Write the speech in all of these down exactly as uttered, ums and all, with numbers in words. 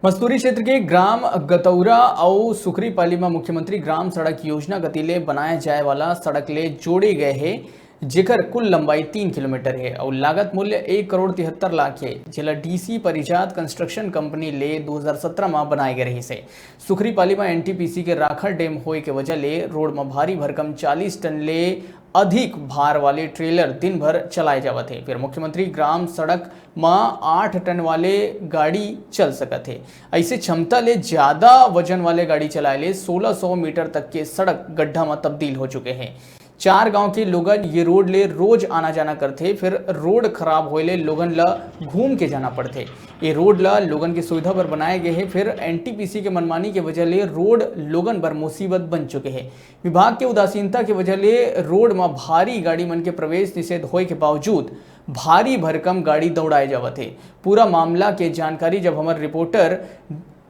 मस्तूरी क्षेत्र के ग्राम गतौरा अउ सुखरीपाली म मुख्यमंत्री ग्राम सड़क योजना कति ले बनाए जाए वाला सड़क ले जोड़े गए हे, जेकर कुल लंबाई तीन किलोमीटर हे अउ लागत मूल्य एक करोड़ तिहत्तर लाख हे, जेला डीसी परिजात कंस्ट्रक्शन कंपनी ले दो हज़ार सत्रह म बनाए गए रहिस हे। सुखरीपाली म एनटीपीसी के राखर डैम होए के वजह ले रोड म भारी भरकम चालीस टन ले अधिक भार वाले ट्रेलर दिन भर चलाए जावत हे। फिर मुख्यमंत्री ग्राम सड़क म आठ टन वाले गाड़ी चल सकत हे। ऐसे क्षमता ले ज्यादा वजन वाले गाड़ी चलाए ले सोलह सौ मीटर तक के सड़क गड्ढा म तब्दील हो चुके हे। चार गांव के लोगन ये रोड ले रोज आना जाना करथे, फिर रोड खराब होए ले लोगन ल घूम के जाना पड़थे। ये रोड ल लोगन के सुविधा बर बनाए गए हे, फिर एनटीपीसी के मनमानी के वजह ले रोड लोगन बर मुसीबत बन चुके हे। विभाग के उदासीनता के वजह ले रोड म भारी गाड़ी मन के प्रवेश निषेध होए के बावजूद भारी भरकम गाड़ी दौड़ाए जावत हे। पूरा मामला के जानकारी जब हमर रिपोर्टर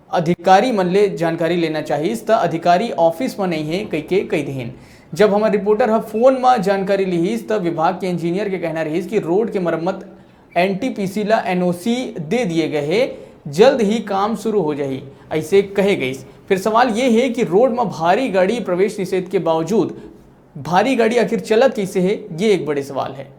अधिकारी मन ले जानकारी लेना चाहिस, त अधिकारी ऑफिस म नइ हे कहिके कहि देहिन। जब हमर रिपोर्टर ह फोन म जानकारी लिहिस, त विभाग के इंजीनियर के कहना रहिस कि रोड के मरम्मत एनटीपीसी ला एनओसी दे दिए गए हे, जल्द ही काम शुरू हो जाही, ऐसे कहे गइस। फिर सवाल ये हे कि रोड म भारी गाड़ी प्रवेश निषेध के बावजूद भारी गाड़ी आखिर चलत कैसे हे, ये एक बड़े सवाल है।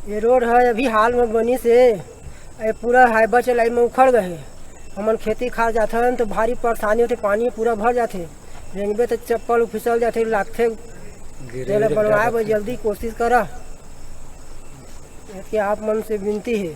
ये रोड है अभी हाल में बनी से, ये पूरा हाईबा चलाई में उखड़ गए। हमन खेती खार जाथन तो भारी परेशानी होथे, पानी पूरा भर जाथे, रेंगबे तो चप्पल फिसल जाथे, लागथे। तेला बनवाए बर जल्दी कोशिश करा, कि आप मन से विनती है।